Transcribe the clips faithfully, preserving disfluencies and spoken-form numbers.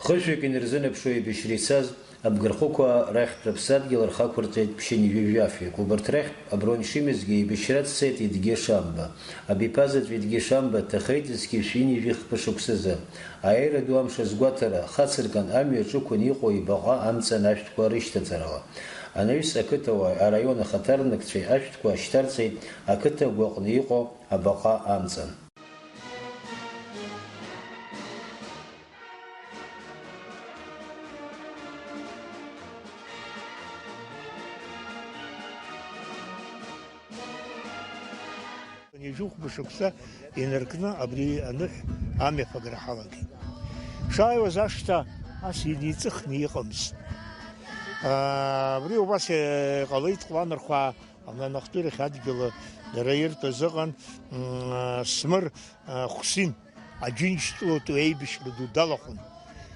Хышәҩык инарзынаԥшуа еибашьра ицаз абгырхәықәаа рахьтә аԥсадгьыл рхы ақәырҵеит ԥшьынҩажәи жәафҩык. Убарҭ рахьтә абронь шимазгьы еибашьра дцеит Едгьы Шамба. Абиԥазаҵә Едгьы Шамба дҭахеит зқьи жәшәи ҩажәи хԥа шықәсазы. Аиааира ду амш азгәаҭара, хацыркын амҩа аҿықәын иҟоу ибаҟа амҵан ашәҭқәа рышьҭаҵарала. Анаҩс ақыҭауааи араион ахаҭарнакцәеи ашәҭқәа ашьҭарҵеит ақыҭа агәаҟны иҟоу абаҟа амҵан. Ҩажәихәба шықәса инаркны абри аныҳә амҩаԥагара ҳалагеит. Шааиуаз ашҭа ас инеиҵыхны иҟамызт. Абри убас иҟалеит, Ҟәланырхәаа Амнанахәтәирахь адгьыл дара иртәыз ыҟан, м, Смыр, а, Хәсин, Аџьынџьтәылатәи аибашьра ду далахәын.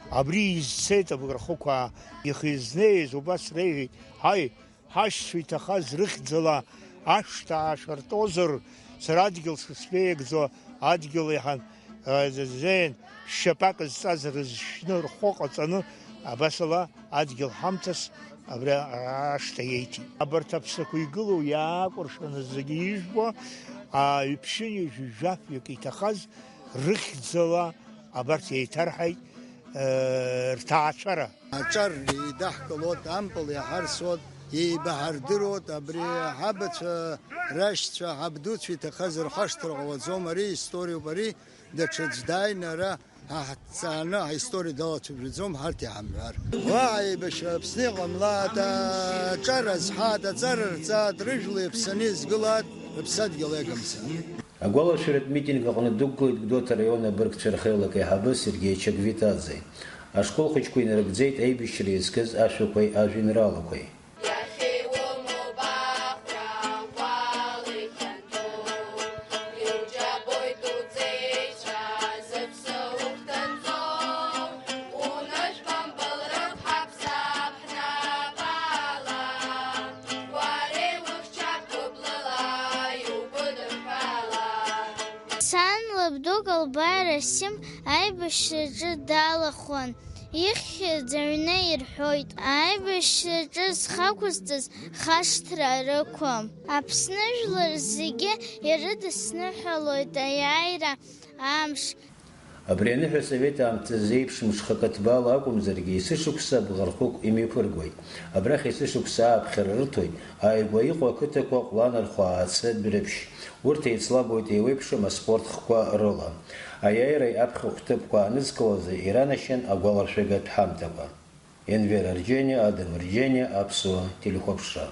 Абри изцеит абгырхықәаа, ихы изнеиз убас реиҳәеит, ҳаи, ҳашьцәа иҭахаз рыхьӡала ашҭа аашәыртозар, сара адгьыл сышԥеигӡо, адгьыл иаҳан, а, зеин шьапак зҵаз рызшьны, рхәы ҟаҵаны, абасала адгьыл ҳамҭас абри ашҭа иеиҭеит. Абарҭ аԥсақәа игылоу иаакәыршаны зегьы ижәбо, а, ҩԥшьынҩажәи жәафҩык иҭахаз рыхьӡала абарҭ еиҭарҳаит, э, рҭаацәара. Аҿар еидаҳкылоит, ампыл иаҳарсуеит, еибаҳардыруеит, абри ҳабацәа рашьцәа, ҳабдуцәа иҭахаз рхашҭра ҟалаӡом, ари историоуп, ари даҽаӡә дааины ара ҳа ҳҭҵааны аисториа далацәажәаӡом, ҳарҭ иҳамҳәар. Уаҳа еибашьра Аԥсны иҟамлааит, аҿар азҳааит, аҵара рҵааит, рыжәла иаԥсаны изгылааит, рыԥсадгьыл иагымзааит. Агәалашәаратә митинг аҟны дықәгылеит Гәдоуҭа араион абыргцәа рхеилак аиҳабы Сергеи Чагвитаӡе. Ашкол хәыҷқәа инарыгӡеит аибашьра иазкыз ашәақәеи ажәеинраалақәеи. Иахьа иумоуп ахәра ӷәӷәала ихьанҭоу, иуџьабоит уҵеицәа, зыԥсы ухҭанҵоу, унышә бамбыл рықәҳаԥсап ҳнапала, уара иухьчап гәыблыла иугәыдырҳәала. Сан лабду Калбаи Расим аибашьраҿы далахәын. Ихьӡ аҩны ирҳәоит, аибашьраҿы зхы ақәызҵаз хашҭра рықәым. Аԥсны жәлар зегьы ирыдысныҳәалоит аиааира амш. Абри аныҳәа асовет аамҭазы еиԥш мшхакы ҭбаала акәымзаргьы, есышықәса абӷархықә имҩаԥыргоит. Абрахь есышықәса ааԥхьара рыҭоит, ааигәа иҟоу ақыҭақәа Ҟәланырхәаа, Ацэ, Дәрыԥшь. Урҭ еицлабуеит еиуеиԥшым аспорт хкқәа рыла. Аиааиреи аԥхьахә ҭыԥқәа анызкылазы иранашьан агәаларшәагатә ҳамҭақәа. Енвер Арџьениа, Адам Рџьениа, Аԥсуа телехәаԥшра.